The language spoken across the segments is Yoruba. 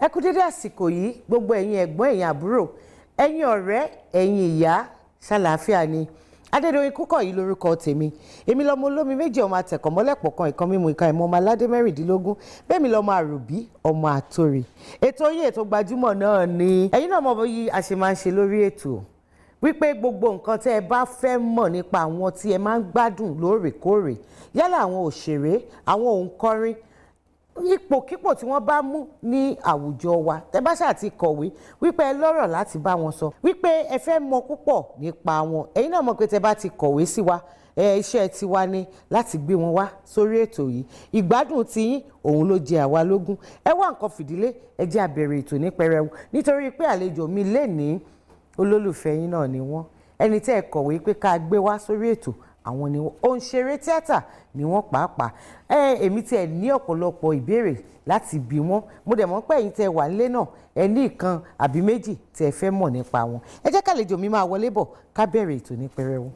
Ẹ kú dédé àsìkò yìí, gbogbo ẹ̀yin ẹ̀gbọ́n, ẹ̀yin àbúrò, ẹ̀yin ọ̀rẹ́, ẹ̀yin ìyá, ṣàlàáfíà ni? Adédoyin Kúkọ̀yí lórúkọ tèmi. Èmi lọmọ olómi méjì, ọmọ atẹ̀kọ̀mọ́lẹ̀pọ̀ kan, ìkan mímu, ìkan ìmọ̀, ọmọ aládé 16. Bẹ́ẹ̀ mi lọmọ àròbí, ọmọ àtòrì. Ètò yìí, ètò gbajúmọ̀ náà ni. Ẹ̀yin náà mọ bí a ṣe máa ń ṣe lórí ètò, wípé gbogbo nǹkan tẹ́ ẹ bá fẹ́ mọ̀ nípa àwọn tí ẹ máa ń gbádùn lóòrèkóòrè, yálà àwọn òṣèré, àwọn òǹkọrin, ipòkípò tí wọ́n bá mú ní àwùjọ wa, tẹ́ bá ṣáà ti kọ̀wé wípé ẹ lọ́rọ̀ láti bá wọn sọ, wípé ẹ fẹ́ mọ̀ púpọ̀ nípa wọn, ẹ̀yin náà mọ̀ pé tẹ́ bá ti kọ̀wé sí wa, ẹ iṣẹ́ tiwa ni láti gbé wọn wá sórí ètò yìí. Ìgbádùn tiyín òun ló jẹ àwa lógún. Ẹ wá nǹkan fìdílé, ẹ jẹ́ a bẹ̀rẹ̀ ètò ní pẹrẹwu, nítorí pé àlejò mi lénìí, olólùfẹ́ yín náà ni wọ́n. Ẹni tẹ́ ẹ kọ̀wé pé ká gbé wá sórí ètò, àwọn ni wọ́n. Òǹṣeré tíátà ni wọ́n pàápàá. Ẹ èmi tí ẹ ní ọ̀pọ̀lọpọ̀ ìbéèrè láti bi wọ́n. Mo dẹ̀ mọ̀ pé ẹ̀yin tẹ́ wà nílé náà, ẹ ní ìkan àbí méjì tẹ́ ẹ fẹ́ mọ̀ nípa wọn. Ẹ jẹ́ kálejò mi máa wọlé bọ̀, ká bẹ̀rẹ̀ ètò ní pẹrẹwu.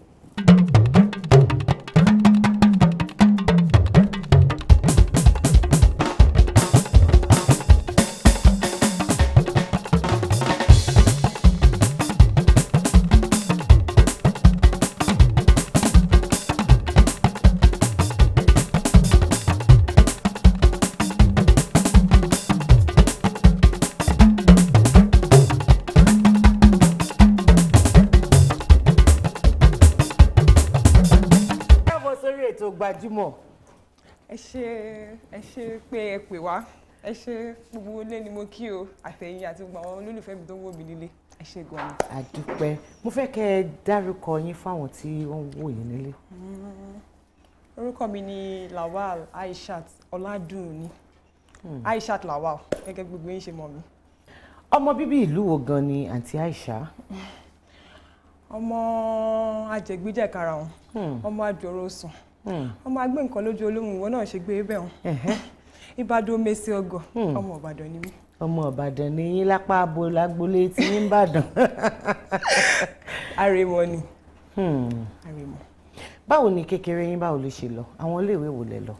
Káàbọ̀ sórí ètò gbajúmọ̀. Ẹ ṣé, ẹ ṣé pé ẹ pè wá. Ẹ ṣé, gbogbo ilé ni mo kí o, àtẹ̀yìn àti gbogbo àwọn olólùfẹ́ mi tó ń wò mí nílé. Ẹ ṣé gan ni. Àdúpẹ́. Mo fẹ́ kẹ́ ẹ dárúkọ yín fáwọn tí wọ́n ń wò yín nílé. Orúkọ mi ni Lawal Aishat Ọládùnní. Aishat Lawal, gẹ́gẹ́ bí gbogbo yín ṣe mọ̀ mí. Ọmọ bíbí ìlú wo gan ni àǹtí Aisha? Ọmọ ajẹ̀gbíjẹ̀kara wọn, ọmọ àjọrò sùn, ọmọ agbé nǹkan lójú olóhùn, ìwọ náà ṣe gbé bẹ́ẹ̀ wọn. Ìbàdàn Mèsì ọgọ̀, ọmọ Ìbàdàn ni mí. Ọmọ Ìbàdàn ni yín. Lápá abo lágbolé tí yín ń bàdàn? Àrèmọ ni. Àrèmọ. Báwo ni kékeré yín, báwo ló ṣe lọ? Àwọn iléèwé wo lẹ lọ?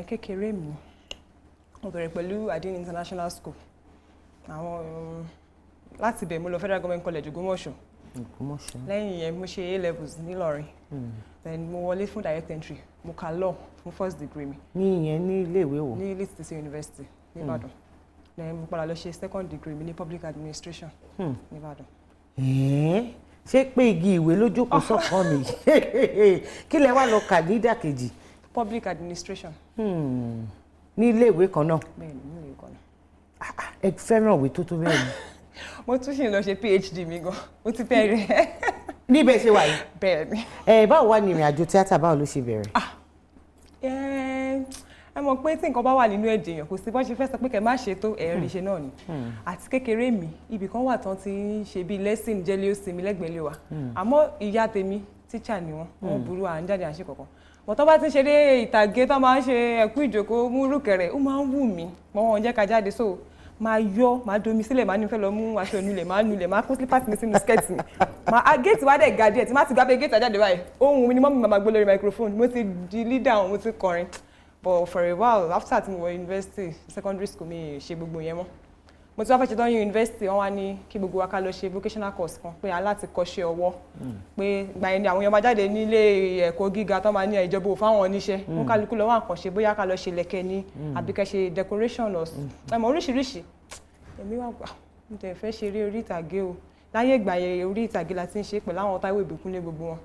Kékeré mi, mo bẹ̀rẹ̀ pẹ̀lú Adin International School. Àwọn láti bẹ̀ mo lọ Federal Government College, Ògbómọ̀ṣọ́. Ògbómọ̀ṣọ́. Lẹ́yìn yẹn mo ṣe A levels nílọrin, then mo wọlé fún direct entry, mo ka law fún first degree mi. Ní ìyẹn ní iléèwé wo? Ní Lead State University nìbàdàn. Then mo padà lọ ṣe second degree mi ní public administration nìbàdàn. Ẹ̀ẹ́n, ṣé pé igi ìwé ló jókòó sọ́kàn mi? Kí lẹ wá lọ kà ní ìdàkejì? Public administration. Ní iléèwé kan náà? Bẹ́ẹ̀ ni, nílùú ìkànnì. Ah, ah, ẹ fẹ́ràn ìwé tó tó bẹ́ẹ̀ ni? Mo tún ṣì ń lọ ṣe PhD mi gan, mo ti fẹ́ rí. Níbẹ̀ ṣe wà yìí? Bẹ́ẹ̀ ni. Ẹ báwo wá ní ìrìn àjò tíátà, báwo ló ṣe bẹ̀rẹ̀? Ẹ mọ̀ pé tí nǹkan bá wà nínú ẹ̀jẹ̀ èèyàn, kò sí bó ṣe fẹ́ sọ pé kẹ́ má ṣe tó, ẹ̀rí ṣe náà ni. Àti kékeré mi, ibì kan wà tán ti ń ṣe bíi lesson jẹ́lé ó sinmi lẹ́gbẹ̀ẹ́ lé wa. Àmọ́ ìyá tèmi, tíṣà ni wọ́n. Wọ́n burú, à ń jáde, à ń ṣe kankan mọ̀. Tó bá ti ń ṣeré ìtàgé, tó máa ń ṣe ẹ̀kú ìjókòó múrùkẹ̀rẹ̀, ó máa ń wù mí mọ́. Wọn jẹ́ ká jáde, so máa yọ, máa domi sílẹ̀, máa ní fẹ́ lọ mú aṣọ ìnulẹ̀, máa nulẹ̀, máa kó slippers mi sínú skirt mi. Máa géètì wá dẹ̀ ga díẹ̀, tí má ti gbábẹ́ géètì àjáde báyìí, ohùn mi ni mummy máa gbọ́ lórí microphone. Mo ti di leader wọn, mo ti kọrin. But for a while after tí mo wọ university, secondary school mi ṣe gbogbo yẹn mọ́. Mo ti wá fẹ́ ṣe tán ní university, wọ́n wá ní kí gbogbo wa ká lọ ṣe vocational course kan, pé aláti kọ́ṣẹ́ ọwọ́, pé ìgbà yẹn ni àwọn èèyàn máa jáde nílé ẹ̀kọ́ gíga tó máa ní ìjọba ò fáwọn oníṣẹ́ wọn. Kálukú lọ́wọ́ àkànṣe, bóyá ká lọ ṣe lẹ̀kẹ̀ ní àbí ká ṣe decoration or ẹ̀mọ̀ oríṣiríṣi. Èmi wà gbà, mo tẹ̀ fẹ́ ṣeré orí ìtàgé o. Láyé ìgbà yẹn, orí ìtàgé la ti ń ṣe pẹ̀lú àwọn Táíwò Ìbíkúnlé, gbogbo wọn.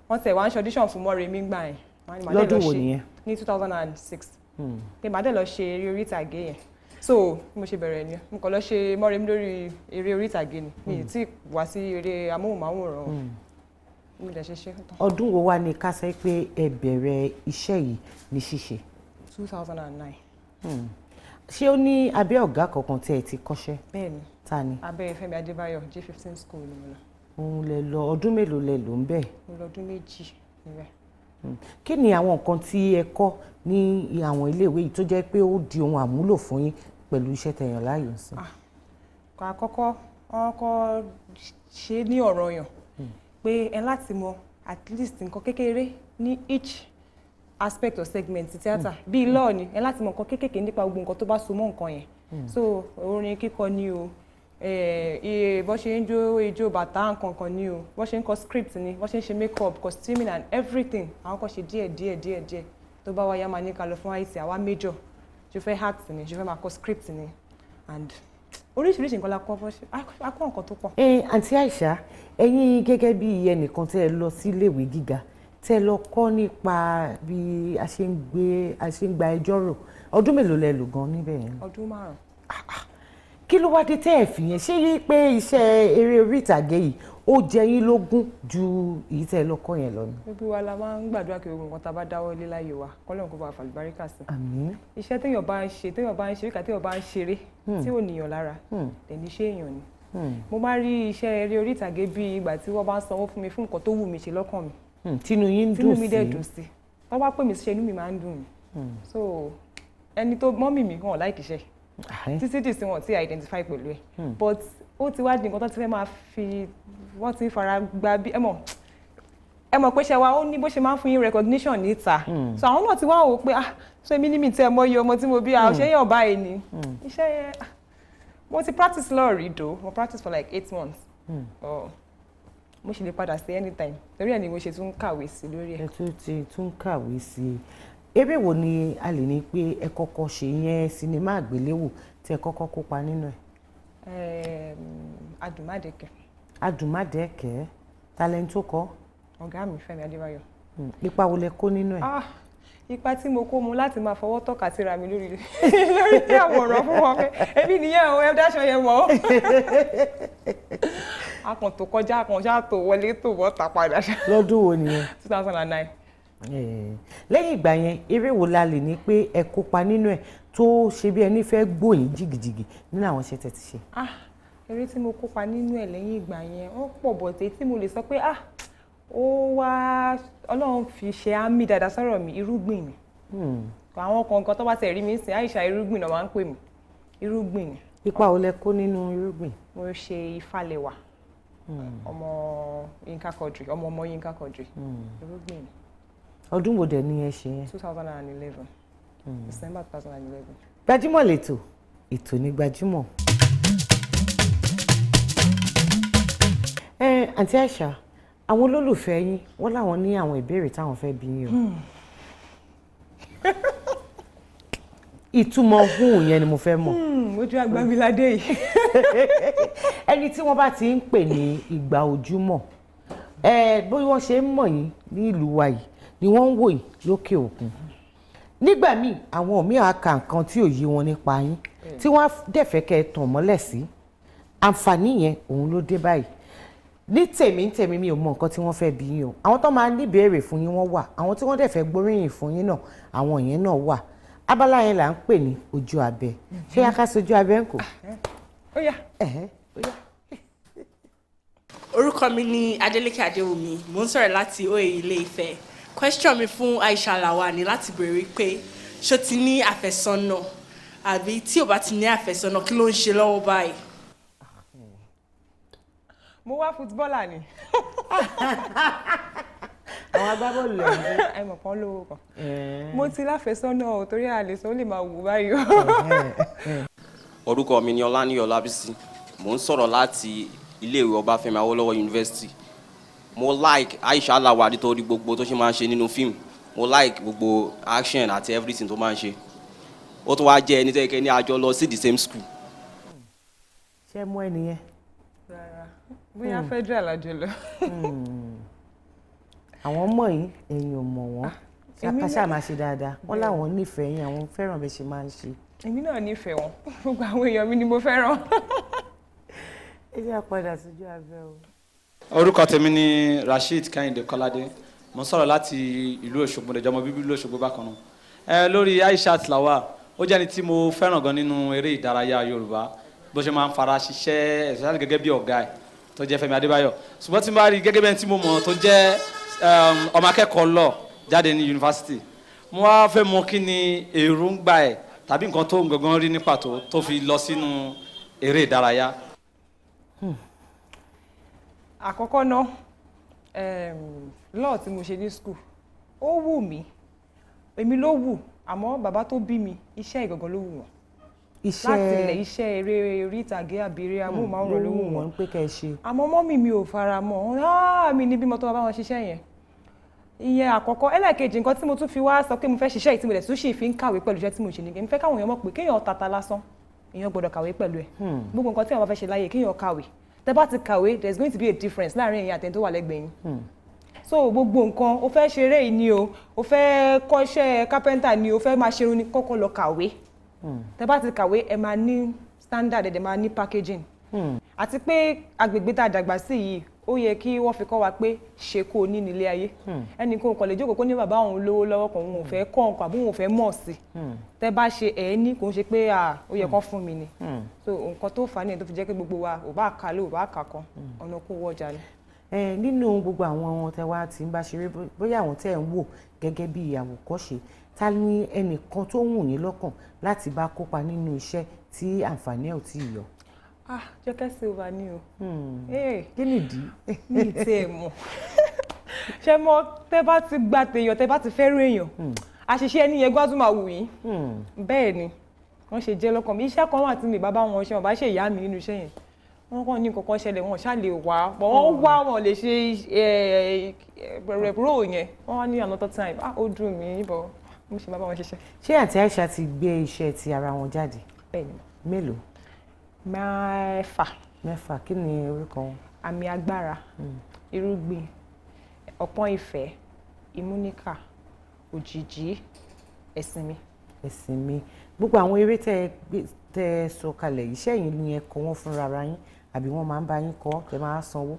Wọ́n tẹ̀ wá ń ṣe audition fún Mọ́remí gbà yẹn. Wọ́n ní màá dẹ̀ lọ Lọ́dún wo ṣe. nìyẹn? Ní 2006, pé màá dẹ̀ lọ ṣe eré orí ìtàgé yẹn. So bí mo ṣe bẹ̀rẹ̀ ni, mo kàn lọ ṣe Mọ́remí lórí eré orí ìtàgé ni. Mi ì tí ì wá sí eré amóhùnmáwòrán, mi dẹ̀ ṣe ṣe tán. Ọdún wo wá ni ká sọ pé ẹ bẹ̀rẹ̀ iṣẹ́ yìí ní ṣíṣe? 2009. Ṣé ó ní abẹ́ ọ̀gá kankan tí ẹ ti kọ́ṣẹ́? Bẹ́ẹ̀ ni. Ta ni? Abẹ́ Fẹ́mi Adébáyọ̀, J15 school ni mo lọ. Òun lẹ lọ. Ọdún mélòó lẹ lò ń bẹ̀? Mo lọ ọdún 2 níbẹ̀. Kí ni àwọn nǹkan tí ẹ kọ́ ní àwọn iléèwé yìí tó jẹ́ pé ó di ohun àmúlò fún yín pẹ̀lú iṣẹ́ tẹ̀yàn láàyò sí? Àkọ́kọ́, wọ́n kọ́ ṣe ní ọ̀rọ̀ yàn pé ẹ láti mọ at least nǹkan kékeré ní each aspect or segment ti theatre. Bíi law ni, ẹ láti mọ nǹkan kékeré nípa gbogbo nǹkan tó bá so mọ́ nǹkan yẹn. So orin kíkọ ni o, bó ṣe ń jó ijó bàtà nkankan ni o, bó ṣe ń kọ script ni, bó ṣe ń ṣe make up, costuming and everything. Àwọn kan ṣe díẹ̀ díẹ̀ díẹ̀ díẹ̀. Tó bá wáyá, máa ní ká lọ fún IT, àwa major, ṣe fẹ́ act ni, ṣe fẹ́ máa kọ script ni, and oríṣiríṣi nǹkan la kọ́. Bó ṣe a kọ́ nǹkan tó pọ̀. Ẹ àǹtí Àìṣà, ẹ̀yin gẹ́gẹ́ bí ẹnìkan tẹ́ ẹ lọ sí iléèwé gíga, tẹ́ ẹ lọ kọ́ nípa bí a ṣe ń gbé, a ṣe ń gba ẹjọ́ rò, ọdún mélòó lẹ lò gan níbẹ̀ yẹn? Ọdún 5. Kí ló wá dé tẹ́ ẹ fi yẹn ṣé yí pé iṣẹ́ eré orí ìtàgé yìí ó jẹ yín lógún ju èyí tẹ́ ẹ lọ kọ́ yẹn lọ ni? Gbogbo wa la máa ń gbàdúrà kí gbogbo nǹkan tá a bá dáwọ́ lé láyé wa, kọ́lọ́run kó bá fàlùbáríkà sí. Àmín. Iṣẹ́ téèyàn bá ń ṣe, téèyàn bá ń ṣe, wíkà téèyàn bá ń ṣeré tí ò níyàn lára, tẹ̀lé iṣẹ́ èèyàn ni. Mo máa ń rí iṣẹ́ eré orí ìtàgé bí ìgbà tí wọ́n bá ń sanwó fún mi fún nǹkan tó wù mí ṣe lọ́kàn mi. Tínú yín ń tínú dùn mi dẹ̀ sí. Dùn sí. Wọ́n bá pè mí síṣẹ́, inú mi máa ń dùn mí. So ẹni tó mọ́mì mi, wọn ò like iṣẹ́ títí dì sí wọn tí identify pẹ̀lú ẹ̀, but ó ti wá di nǹkan tó ti fẹ́ máa fi wọ́n ti ń fara gba bí ẹ mọ̀ pé ṣe wa ó ní bó ṣe máa ń fún yín recognition níta. So àwọn náà ti wá wò ó pé, ah, so èmi ní mi tẹ́ ẹ mọ iye ọmọ tí mo bí, ah, ṣé yàn báyìí ni iṣẹ́ yẹn. Ah, mo ti practice law rí though. Mo practice for like 8 months. Oh, mo sì lè padà sí anytime, torí ẹ̀ ni mo ṣe tún kàwé sí lórí ẹ̀. Ẹ tún ti tún kàwé sí i. Eré wo ni a lè ní pé ẹ kọ́kọ́ ṣe yẹn, sinimá àgbéléwò tí ẹ kọ́kọ́ kópa nínú ẹ̀? Adùnmádẹ́kẹ̀. Adùnmádẹ́kẹ̀, talent tó kọ́? Ọ̀gá mi Fẹ́mi Adébáyọ̀. Ipa wo lẹ kó nínú ẹ̀? Ah, ipa tí mo kó mu láti máa fọwọ́ tọ́ka síra mi lórí àwòrán fún wọn pé èmi nìyẹn o, ẹ dáṣọ yẹn mọ́ o. Akàn tó kọjá, akàn ṣáà tó wọlé tó bọ́ ta padà. Lọ́dún wo nìyẹn? 2009. Lẹ́yìn ìgbà yẹn, eré wo la lè ní pé ẹ kópa nínú ẹ̀ tó ṣe bí ẹni fẹ́ gbòyìn jìgìjìgì nínú àwọn iṣẹ́ tẹ́ ti ṣe? Ah, eré tí mo kópa nínú ẹ̀ lẹ́yìn ìgbà yẹn, ó pọ̀ bọ̀tẹ́ tí mo lè sọ pé, ah, ó wá Ọlọ́run fi ṣe àmì dáadáa sọ̀rọ̀ mi, Irúgbìn mi. Àwọn kọ̀ọ̀kan tó bá tẹ̀ rí mi sìn, Àìṣà Irúgbìn náà máa ń pè mí. Irúgbìn ni. Ipa wo lẹ kó nínú Irúgbìn? Mo ṣe Ifálẹwà, ọmọ Yínká Quadri, ọmọ ọmọ Yínká Quadri. Irúgbìn ni. Ọdún wo dẹ̀ ni ẹ ṣe yẹn? 2011, December 2011. Gbajúmọ̀ lẹ́tọ̀, ètò ní Gbajúmọ̀. Ẹ àǹtí Àìṣà, àwọn olólùfẹ́ yín wọ́n láwọn ní àwọn ìbéèrè táwọn fẹ́ bi yín o. Ìtumọ̀ hùn yẹn ni mo fẹ́ mọ̀. Ojú agbamiládé yìí. Ẹni tí wọ́n bá ti ń pè ní ìgbà ojúmọ́ ẹ, bí wọ́n ṣe ń mọ̀ yín ní ìlú wa yìí ni wọ́n ń wò yín lókè òkun. Nígbà míì, àwọn míì á ka nǹkan tí ò yé wọn nípa yín, tí wọ́n á dẹ̀ fẹ́ kẹ́ ẹ tàn mọ́lẹ̀ sí. Àǹfààní yẹn òun ló dé báyìí. Ní tèmi ní tèmi, mi ò mọ nǹkan tí wọ́n fẹ́ bi yín o. Àwọn tó máa níbèrè fún yín, wọ́n wà. Àwọn tí wọ́n dẹ̀ fẹ́ gbóríyìn fún yín náà, àwọn yẹn náà wà. Abala yẹn là ń pè ní ojú abẹ. Ṣé yá ká sojú abẹ ń kò? Ó yá. Ẹ̀hẹ́, ó yá. Orúkọ mi ni Adeleke Adéwùmí. Mo ń sọ̀rọ̀ láti OAU Ilé Ifẹ̀. Question mi fún Aisha Lawal ni láti béèrè pé ṣó ti ní àfẹ́sọ́nà, àbí tí ò bá ti ní àfẹ́sọ́nà, kí ló ń ṣe lọ́wọ́ báyìí? Mo wá footballer ni. Àwọn agbábọ́ọ̀lù lẹ̀ ń gbé. Ẹ mọ̀ kan lówó kan. Mo ti láfẹ́sọ́nà o, torí àlè sọ ó lè máa wù báyìí o. Orúkọ mi ni Ọláníyì Ọlábísí. Mò ń sọ̀rọ̀ láti iléèwé Ọbáfẹ́mi Awólọ́wọ̀ University. Mo like Aisha Lawal nítorí gbogbo tó ṣe máa ń ṣe nínú fíìmù. Mo like gbogbo action àti everything tó máa ń ṣe. Ó tún wá jẹ́ ẹni tó yẹ kẹ́ ní àjọ lọ sí the same school. Ṣé mú ẹni yẹn? Rárá, bóyá federal àjọ lọ. Àwọn mọ̀ yín, ẹ̀yin ò mọ̀ wọ́n. Èmi ká ṣáà máa ṣe dáadáa. Wọ́n láwọn nífẹ̀ẹ́ yín, àwọn fẹ́ràn bẹ́ẹ̀ ṣe máa ń ṣe. Èmi náà nífẹ̀ẹ́ wọn. Gbogbo àwọn èèyàn mi ni mo fẹ́ràn. Ẹ jẹ́ àpadà sójú abẹ́ o. Orúkọ tèmi ni Rasheed Kẹ́hìndé Kọ́ládé. Mo ń sọ̀rọ̀ láti ìlú Òṣogbo, dẹjọ́ ọmọ bíbí ìlú Òṣogbo bákan náà. Ẹ lórí Aishat Lawal, ó jẹ́ ẹni tí mo fẹ́ràn gan nínú eré ìdárayá Yorùbá, bó ṣe máa ń fara ṣiṣẹ́, especially gẹ́gẹ́ bí ọ̀gá ẹ̀ tó jẹ́ Fẹ́mi Adébáyọ̀. Ṣùgbọ́n tí mo bá rí gẹ́gẹ́ bí ẹni tí mo mọ̀ tó jẹ́ ọmọ akẹ́kọ̀ọ́ lọ jáde ní yunifásitì, mo wá fẹ́ mọ̀ kí ni èròǹgbà ẹ̀ tàbí nǹkan tó ń gangan rí ní pàtó tó fi lọ sínú eré ìdárayá. Àkọ́kọ́ náà, law tí mo ṣe ní school, ó wù mí, èmi ló wù, àmọ́ bàbá tó bí mi, iṣẹ́ ìgangan ló wù wọ́n. Iṣẹ́ Láti ilẹ̀, iṣẹ́ eré orí ìtàgé àbí eré amóhùnmáwòrán ló wù wọ́n. Wọ́n pé kẹ́ ẹ ṣe. Àmọ́ mọ́mì mi ò fara mọ́ ọ́n. "Ah, mi ní bímọ tó bá bá wọn ṣiṣẹ́ yẹn." Ìyẹn àkọ́kọ́. Ẹlẹ́ẹ̀kejì, nǹkan tí mo tún fi wá sọ pé mo fẹ́ ṣiṣẹ́ yìí, tí mo dẹ̀ tún sì fi ń kàwé pẹ̀lú iṣẹ́ tí mo ṣe ni pé mo fẹ́ káwọn èèyàn mọ̀ pé kéèyàn tata lásán, èèyàn gbọ́dọ̀ kàwé pẹ̀lú ẹ̀. Gbogbo nǹkan tí èèyàn bá fẹ́ ṣe láyé, kéèyàn kàwé. Tẹ́ bá ti kàwé, there is going to be a difference láàrin èèyàn àtẹni tó wà lẹ́gbẹ̀ẹ́ yín. So gbogbo nǹkan o fẹ́ ṣeré yìí ni o, o fẹ́ kọ́ṣẹ́ kápẹ́ńtà ni o, fẹ́ máa ṣerun ni, kọ́kọ́ lọ kàwé. Tẹ́ bá ti kàwé, ẹ máa ní standard, ẹ dẹ̀ máa ní packaging. Àti pé agbègbè tá a dàgbà sí yìí, ó yẹ kí wọ́n fi kọ́ wa pé ṣe kó o ní nílé ayé. Ẹnì kan kò lè jókòó kó ní bàbá òun lówó lọ́wọ́ kan, òun ò fẹ́ kọ́ nǹkan àbí òun ò fẹ́ mọ̀ sí. Tẹ́ bá ṣe ẹ̀ ní, kò ń ṣe pé à ó yẹ kán fún mi ni. So nǹkan tó fà á nìyẹn tó fi jẹ́ pé gbogbo wa ò bá kà ló ò bá kà kan, ọ̀nà kó wọ́jà ni. Ẹ nínú gbogbo àwọn ohun tẹ wá tí ń bá ṣeré, bóyá àwọn tẹ ń wò gẹ́gẹ́ bí àwòkọ́ṣe, ta ni ẹnìkan tó wù yín lọ́kàn láti bá kópa nínú iṣẹ́ tí àǹfààní ẹ̀ ò tí ì yọ? Ah, Jọkẹ́ Silva ni o. Hey. Kí nìdí? Mi ì tiẹ̀ mọ̀. Ṣé mo tẹ́ bá ti gba tèèyàn, tẹ́ bá ti fẹ́ràn èèyàn, àṣìṣe ẹni yẹn gbọ́dọ̀ máa wù yín. Bẹ́ẹ̀ ni wọ́n ṣe jẹ́ lọ́kàn mi. Iṣẹ́ kan wà tí mi bá bá wọn ṣe, wọn bá ṣe ìyá mi nínú iṣẹ́ yẹn, wọ́n kàn ní nǹkan kan ṣẹlẹ̀, wọn ṣáà lè wá bọ̀, wọ́n wá wọn lè ṣe role yẹn, wọ́n wá ní another time. Ah, ó dùn mí bọ̀, mo ṣe bá bá wọn ṣiṣẹ́. Ṣé àǹtí Aisha ti gbé iṣẹ́ ti ara wọn jáde? Bẹ́ẹ̀ ni. Mélòó? 6. 6. Kí ni orúkọ wọn? Àmì Agbára, Irúgbìn, Ọpọ́n Ìfẹ́, Ìmúníkà, Òjìjí, Ẹ̀sìn Mi. Ẹ̀sìn Mi. Gbogbo àwọn eré tẹ́ ẹ sọ kalẹ̀ yìí, ṣé ẹ̀yin ni ẹ kọ wọ́n fúnra ara yín àbí wọ́n máa ń bá yín kọ tẹ́ máa sanwó?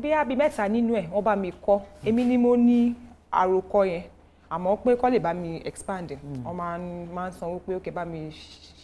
Bí àbí 3 nínú ẹ̀ wọ́n bá mi kọ. Èmi ni mo ní àròkọ yẹn, àmọ́ pé kọ́ lè bá mi expand, wọ́n máa ń sanwó pé ó bá mi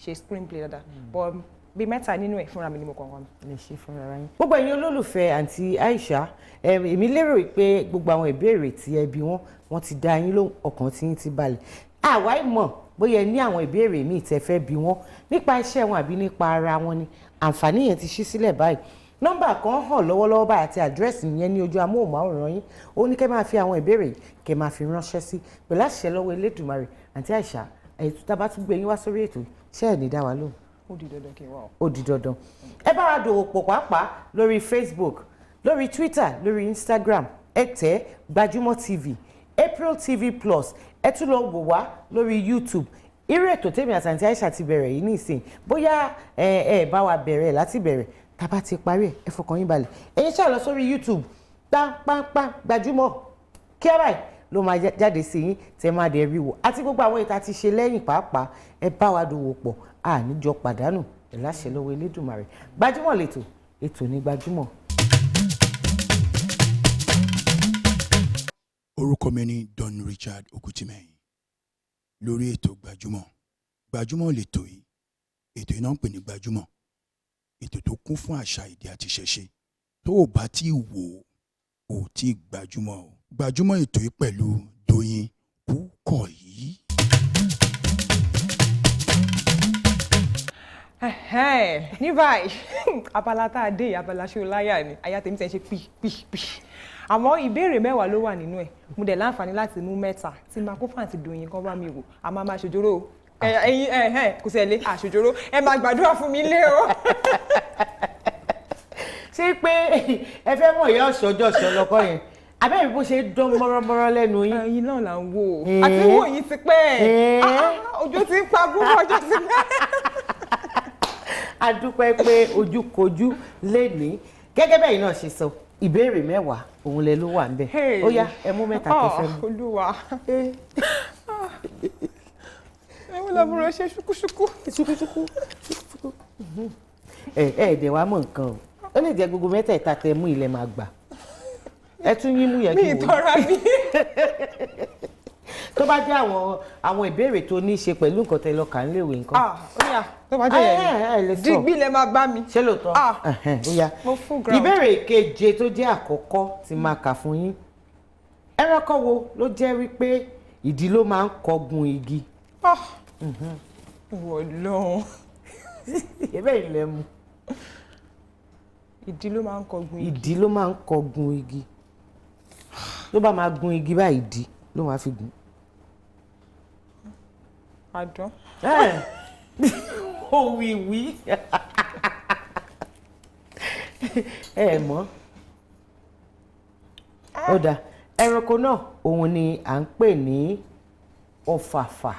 ṣe screenplay dáadáa, but bí 3 nínú ẹ̀ fúnra mi ni mo kọ̀ọ̀kan. Lè ṣe fúnra yín. Gbogbo ẹ̀yin olólùfẹ́ àǹtí Aisha, èmi lérò pé gbogbo àwọn ìbéèrè tí ẹ bi wọ́n, wọ́n ti dá yín lóhùn, ọkàn tí yín ti balẹ̀. Àwa ìmọ̀ bóyá ẹ ní àwọn ìbéèrè míì tẹ́ fẹ́ bi wọ́n nípa iṣẹ́ wọn àbí nípa ara wọn ni, àǹfààní yẹn ti ṣí sílẹ̀ báyìí. Nọ́mbà kan hàn lọ́wọ́lọ́wọ́ báyìí àti àdírẹ́sì yẹn ní ojú amóhùnmáwòrán yín. Ó ní kẹ́ máa fi àwọn ìbéèrè kẹ́ máa fi ránṣẹ́ sí pẹ̀lú àṣẹ lọ́wọ́ Elédùmarè. Àǹtí Aisha, ètò tá a bá tún gbé yín wá sórí ètò, ṣé ẹ̀ ní dá wa lóhùn? Ó di dandan kí n wá o. Ó di dandan. Ẹ bá wa dòwò pọ̀ pàápàá lórí Facebook, lórí Twitter, lórí Instagram. Ẹ tẹ̀ Gbajúmọ̀ TV, April TV Plus. Ẹ tún lọ wò wá lórí YouTube. Irú ètò tèmi àti àǹtí Aisha ti bẹ̀rẹ̀ yìí nísìn, bóyá ẹ ẹ bá wa bẹ̀rẹ̀ láti bẹ̀rẹ̀, tá a bá ti parí ẹ̀, ẹ fọkàn yín balẹ̀. Ẹ̀yin ṣáà lọ sórí YouTube, pápápá Gbajúmọ̀, kí á báyìí ló máa jáde sí yín tẹ máa dẹ̀ rí wò, àti gbogbo àwọn ìta ti ṣe lẹ́yìn pàápàá. Ẹ bá wa dòwò pọ̀, àníjọ pàdánù ẹ̀ láṣẹ lọ́wọ́ Elédùmarè. Gbajúmọ̀ lètò, ètò ní Gbajúmọ̀. Orúkọ mi ni Don Richard Okutimehin lórí ètò Gbajúmọ̀. Gbajúmọ̀ lètò yìí, ètò yìí náà ń pè ní Gbajúmọ̀, ètò tó kún fún àṣà, èdè àti ìṣẹ̀ṣe. Tó o bá tí ì wò ó, ò tí ì gbajúmọ̀ o. Gbajúmọ̀ ètò yìí pẹ̀lú Doyin Kúkọ̀yí. Ní báyìí, abala tá a dé yìí, abala ṣé o láyà ni. Àyà tèmi tẹ̀ ń ṣe pì pì pì, àmọ́ ìbéèrè 10 ló wà nínú ẹ̀. Mo dẹ̀ láǹfààní láti mú 3 tí máa kó fàǹtì Doyin kan bá mi wò. A máa máa ṣòjóró o. Ẹ̀yin kò sí ẹ̀ lé àṣòjóró, ẹ máa gbàdúrà fún mi lé o. Ṣé pé ẹ fẹ́ mọ̀ ìyá ọ̀ṣọ́jọ́ ọ̀ṣọ́ lọ́kọ́ yẹn, abẹ́rẹ́ bó ṣe dán mọ́rọ́mọ́rọ́ lẹ́nu yín? Ẹ̀yin náà là ń wò ó, àti wò yín ti pẹ́, ojú ti ń pa gbogbo ọjọ́ ti pẹ́. A dúpẹ́ pé ojúkojú lénìí. Gẹ́gẹ́ bẹ́ẹ̀ náà ṣe sọ, ìbéèrè 10 òun lẹ ló wà ń bẹ̀. Ó yá, ẹ mú 3 tẹ́ fẹ́ mú. Olúwa, ẹ wọ́n làbúrò ṣe ṣúkúṣúkú. Ṣúkúṣúkú. Ẹ ẹ dẹ̀ wá mọ̀ nǹkan o, ó lè jẹ́ gbogbo mẹ́tẹ̀ẹ̀ta tẹ́ mú ilẹ̀ máa gbà. Ẹ tún yín mú yẹn kí Mi wò ó. ìtọ́ra mi. Tó bá jẹ́ àwọn ìbéèrè tó ní í ṣe pẹ̀lú nǹkan tẹ́ lọ kà ń léwe nǹkan. Ah, ó yá, tó bá jẹ́ yẹn ni digbí lẹ máa bá mi. Ṣé lóòótọ́? Ah, ó yá. Mo full ground. Ìbéèrè keje tó jẹ́ àkọ́kọ́ tí máa kà fún yín. Ẹranko wo ló jẹ́ wípé ìdí ló máa ń kọgun igi? Wọ̀ lọ́n. Ebe ilẹ̀ mu. Ìdí ló máa ń kọgun igi. Ìdí ló máa ń kọgun igi. Ló bá máa gun igi báyìí, ìdí ló máa fi gùn. Àdán. Òwìwí. Ẹ mọ̀. Ó dáa, ẹranko náà òun ni à ń pè ní ọ̀fàfà.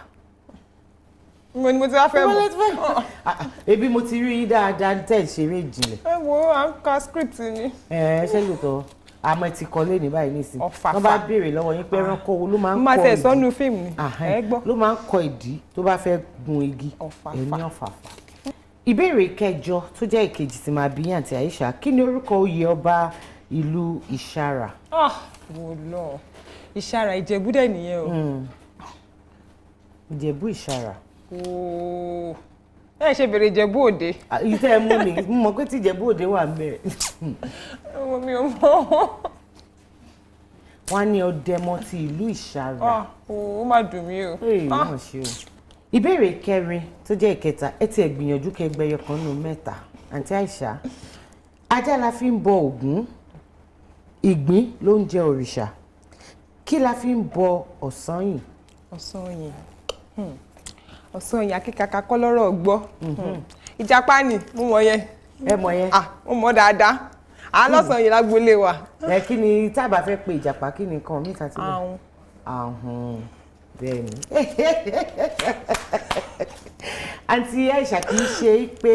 Mo ni mo ti wá fẹ́ mọ̀. Ah, ah, ebi mo ti rí yín dáadáa tẹ̀ ń ṣeré ìjìnlẹ̀. Ẹ wo, à ń ka script ni. Ẹ ṣé lóòótọ́, àmọ́ ẹ ti kọ lé ní báyìí nísìnyí. Ọ̀fàfà. Wọ́n bá béèrè lọ́wọ́ yín pé ẹranko wo ló máa ń Mo máa kọ tẹ̀ ìdí. sọ́nu fíìmù ni. Ahẹ́n, Ẹ gbọ́. ló máa ń kọ ìdí tó bá fẹ́ gun igi. Ọ̀fàfà. Ẹ ní ọ̀fàfà. Ìbéèrè kẹjọ tó jẹ́ ìkejì tí máa bí yín, àǹtí Aisha, kí ni orúkọ oyè ọba ìlú Ìṣàrà? Ah, wò lọ. Ìṣàrà, Ìjẹ̀bú dẹ̀ nìyẹn o. Ìjẹ̀bú Ìṣàrà. Ooo. Ẹ ṣe bèrè Ìjẹ̀bú Òde. Ah, èyí tẹ́ ẹ mú ni mo mọ̀ pé tí Ìjẹ̀bú Òde wà ń bẹ̀. Ọmọ mi ò mọ̀. Wọ́n á ní Ọdẹmọ ti ìlú Ìṣàrà. Ah, ó má dùn mí o. Ee, Ah, wọ́n ṣe o. Ìbéèrè kẹrin tó jẹ́ ìkẹta, ẹ tiẹ̀ gbìyànjú kẹgbẹ́yọ kan nínú mẹ́ta, àǹtí Àìṣà. Ajá la fi ń bọ Ògún, ìgbín ló ń jẹ òrìṣà. Kí la fi ń bọ Ọ̀sanyìn? Ọ̀sán yìí. Ọ̀sán yìí, akíkaka kọ́ lọ́rọ̀ gbọ́. Ìjàpá ni, mo mọ̀ yẹn. Ẹ mọ̀ yẹn. Ah, mo mọ̀ dáadáa. À lọ́sàn yìí lágboolé wa. Ẹ kí ni tá a bá fẹ́ pe ìjàpá, kí ni nǹkan mìíràn ti lè? Ahun. Ahun, bẹ́ẹ̀ ni. Àǹtí Aisha, kì í ṣe pé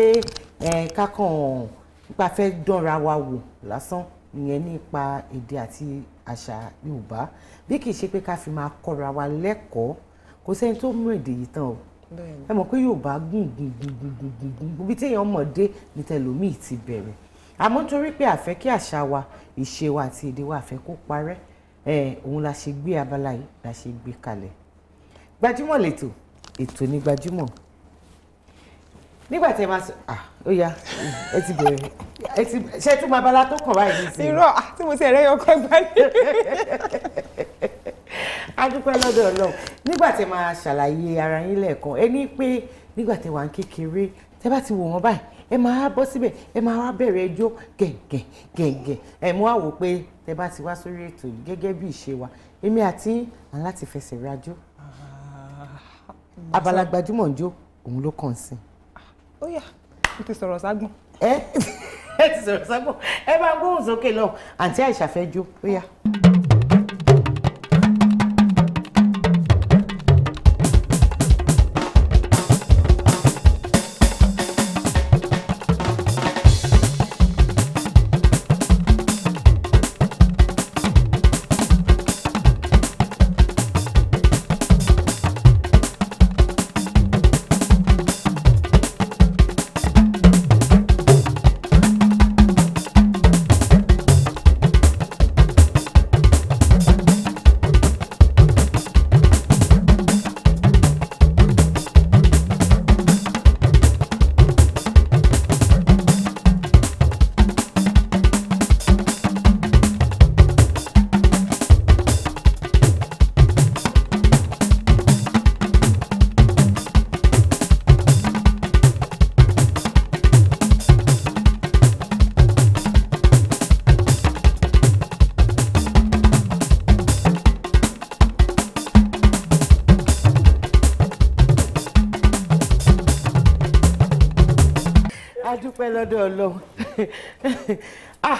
ẹ kákan nípa fẹ́ dánra wa wò lásán ìyẹn nípa èdè àti àṣà Yorùbá, bí kì í ṣe pé ká fi máa kọ́ra wa lẹ́kọ̀ọ́. Kò sẹ́ni tó mú èdè yìí tán o. Ẹ mọ̀ pé Yorùbá gùn gùn gùn gùn gùn gùn gùn, ibi téèyàn mọ̀ dé ní tẹlòmíì ti bẹ̀rẹ̀. Àmọ́ nítorí pé àfẹ́ kí àṣà wa, ìṣe wa àti èdè wa àfẹ́ kó parẹ́, ẹ òun la ṣe gbé abala yìí, la ṣe gbé kalẹ̀. Gbajúmọ̀ lẹ́tọ̀, ètò ní gbajúmọ̀. Nígbà tí ẹ máa sọ, ah, ó yá, ẹ ti bẹ̀rẹ̀, ẹ ti ṣe tún máa abala tó kàn báyìí nísìnyí. Irọ́, ah, tí mo ti ẹ̀rẹ́ yọkọ gbá ní. A dúpẹ́ lọ́dọ̀ Ọlọ́run. Nígbà tí ẹ máa ṣàlàyé ara yín lẹ́ẹ̀kan, ẹ ní pé nígbà tí wà ń kékeré, tẹ́ bá ti wò wọ́n báyìí, ẹ máa bọ́ síbẹ̀, ẹ máa wá bẹ̀rẹ̀ ẹjọ́ gẹ̀ǹgẹ̀ gẹ̀ǹgẹ̀. Ẹ mú àwò pé tẹ́ bá ti wá sórí ètò yìí gẹ́gẹ́ bí ìṣe wa, èmi àti yín à ń láti fẹsẹ̀ rajó. Abala gbajúmọ̀ ń jó òun ló kàn sí. Ó yá, mo ti sọ̀rọ̀ ságbọ̀n. Ẹ ẹ ti sọ̀rọ̀ ságbọ̀n, ẹ máa gbóhùn sókè lọ. Àǹtí Àìṣà fẹ́ jó, ó yá. A dúpẹ́ lọ́dọ̀ Ọlọ́run. Ah,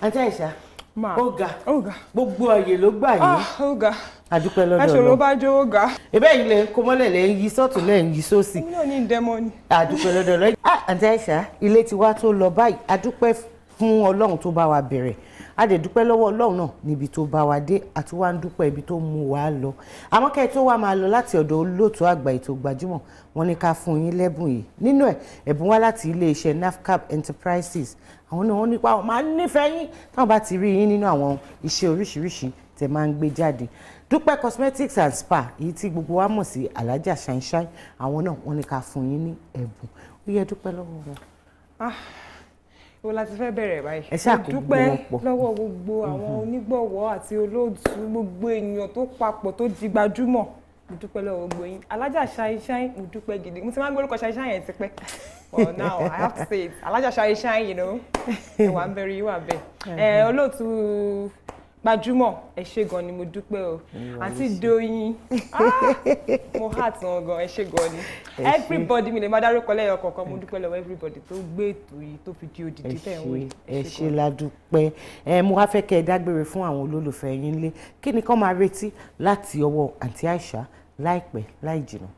àǹtí Àìṣà, Ma. ó ga. Ó ga. Gbogbo ọ̀yẹ̀ ló gbà yín. Ah, ó ga. A dúpẹ́ lọ́dọ̀ Aṣòro Ọlọ́run. bá jó, ó ga. Ebe yìí lẹ ń kó mọ́lẹ̀, lẹ ń yí sọ́tún, lẹ ń yí sósì. Èmi náà ní ìdẹ́mọ ni. A dúpẹ́ lọ́dọ̀ Ọlọ́run. Ah, àǹtí Àìṣà, ilé tiwa tó lọ báyìí, a dúpẹ́ fún Ọlọ́run tó bá wa bẹ̀rẹ̀, a dẹ̀ dúpẹ́ lọ́wọ́ Ọlọ́run náà níbi tó bá wa dé, àti wá ń dúpẹ́ ibi tó mú wa lọ. Àmọ́ kẹ́ ẹ tó wá máa lọ, láti ọ̀dọ̀ olóòtú àgbà ètò gbajúmọ̀, wọ́n ní ká fún yín lẹ́bùn yìí. Nínú ẹ̀, ẹ̀bùn wá láti iléeṣẹ́ NAFCAP Enterprises. Àwọn náà wọ́n nípa àwọn máa ń nífẹ̀ẹ́ yín táwọn bá ti rí yín nínú àwọn iṣẹ́ oríṣiríṣi tẹ́ máa ń gbé jáde. Dúpẹ́ Cosmetics and Spa, èyí tí gbogbo wa mọ̀ sí Alhaja Shine, àwọn náà wọ́n ní ká fún yín ní ẹ̀bùn. Ó yẹ dúpẹ́ lọ́wọ́ wọn. Ah, ibo la ti fẹ́ bẹ̀rẹ̀ báyìí? Ẹ ṣáà kó Mo gbogbo dúpẹ́ wọn pọ̀. lọ́wọ́ gbogbo àwọn onígbọ̀wọ́ àti olóòtú, gbogbo èèyàn tó papọ̀ tó di gbajúmọ̀. Mo dúpẹ́ lọ́wọ́ gbogbo yín. Alhaja Shine Shine, mo dúpẹ́ gidi. Mo ti máa ń gbórúkọ Shine Shine yẹn tipẹ́. Well, now I have to say it. Alhaja Shine Shine, you know. Ẹ wà ń bẹ̀rẹ̀, yìí wà bẹ́ẹ̀. Ẹ olóòtú Gbajúmọ̀, ẹ ṣé gan ni, mo dúpẹ́ o. Àǹtí Doyin, ah, mo heart wọn gan, ẹ ṣé gan ni. Ẹ ṣé. Everybody, mi lè máa dárúkọ lẹ́yọ kọ̀ọ̀kan. Mo dúpẹ́ lọ́wọ́ everybody tó gbé ètò yìí tó fi di Ẹ òdìdí tẹ̀ ń wò ṣé. Yìí. Ẹ ṣé Gan ni. ládùúpẹ́. Ẹ mo wá fẹ́ kẹ́ ẹ dágbére fún àwọn olólùfẹ́ yín lé, kí ni kán máa retí láti ọwọ́ àǹtí Aisha láìpẹ́ láì jìnnà?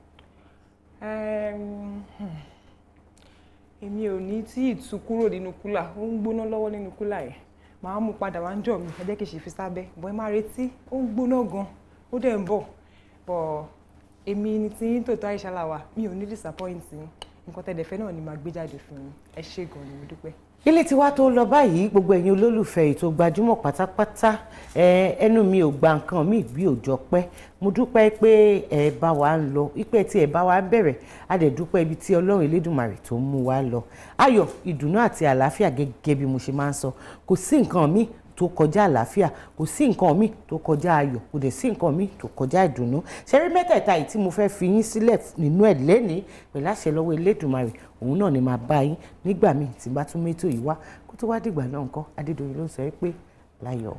Èmi ò ní tí ì tú kúrò nínú cooler. Ó ń gbóná lọ́wọ́ nínú cooler yẹn. Màá mú padà wá ń jọ mi. Ẹ jẹ́ kí n ṣe fi sábẹ́ bọ́, ẹ má retí. Ó ń gbóná gan, ó dẹ̀ ń bọ̀ bọ̀. Èmi ni tí yín tòótọ́, Aisha Lawal. Mi ò ní disappoint yín. Nǹkan tẹ́ dẹ̀ fẹ́ náà ni màá gbé jáde fún yín. Ẹ ṣé gan ni, mo dúpẹ́. Ilé tí wàá tó lọ báyìí, gbogbo ẹ̀yin olólùfẹ́ ètò Gbajúmọ̀ pátápátá, ẹnu mi ò gba nǹkan mi bí òjò pẹ́. Mo dúpẹ́ pé ẹ bá wa ń lọ, ìpẹ́ tí ẹ bá wa ń bẹ̀rẹ̀. A dẹ̀ dúpẹ́ ibi tí Ọlọ́run Elédùmarè tó ń mú wa lọ, ayọ̀, ìdùnnú àti àlàáfíà. Gẹ́gẹ́ bí mo ṣe máa ń sọ, kò sí nǹkan mi tó kọjá àlàáfíà, kò sí nǹkan mi tó kọjá ayọ̀, kò dẹ̀ sí nǹkan mi tó kọjá ìdùnnú. Ṣẹ́rí mẹ́tẹ̀ẹ̀ta yìí tí mo fẹ́ fi yín sílẹ̀ nínú ẹ̀ lẹ́nìí, pẹ̀lú àṣẹ lọ́wọ́ Elédùmarè, òun náà ni màá bá yín nígbà míì tí n bá tún mẹ́tò yìí wá. Kó tó wá dìgbà náà nǹkan, Adédoyin ló ń sọ pé láyọ̀.